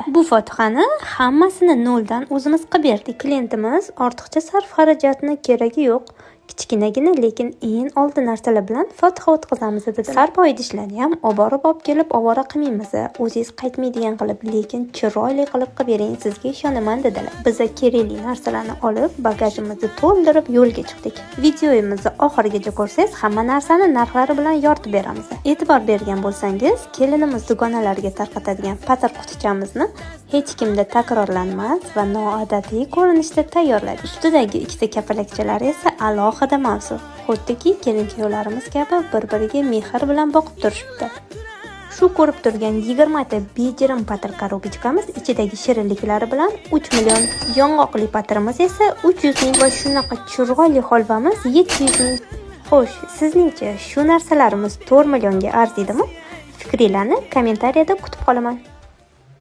Bu fotihani hammasini noldan o'zimiz qilib berdik. Klientimiz ortiqcha sarf xarajatni keragi yo'q. Kichkinagina, lekin eng oldi narsalar bilan fotiha o'tkazamiz dedi. Sarpo idishlarni ham oborib olib kelib ovora qilmaymiz. O'zingiz qaytmaydigan qilib, lekin chiroyli qilib qilib bering, sizga ishonaman dedilar. Biza kerakli narsalarni olib, bagajimizni to'ldirib yo'lga chiqdik. Videomizni oxirigacha ko'rsangiz, hamma narsani narxlari bilan yoritib beramiz. E'tibor bergan bo'lsangiz, kelinimiz dugonalarga tarqatadigan patir qutichamizni hech kimda takrorlanmas va noodatiy ko'rinishda tayyorladik. Ustidagi ikkita kapalakchalar esa alohida mavzu. Xuddiki kelin-kuyovlarimiz kabi bir-biriga mehr bilan boqib turishibdi. Shu ko'rib turgan 20 ta bejirim patir коробочка miz ichidagi shirinliklari bilan 3 million, yong'oqli patirimiz esa 300 ming va shunaqa chiroyli holvamiz 700 ming. Xo'sh, sizningcha shu narsalarimiz 4 millionga arziydimi? Fikringlarni kommentariyada kutib qolaman.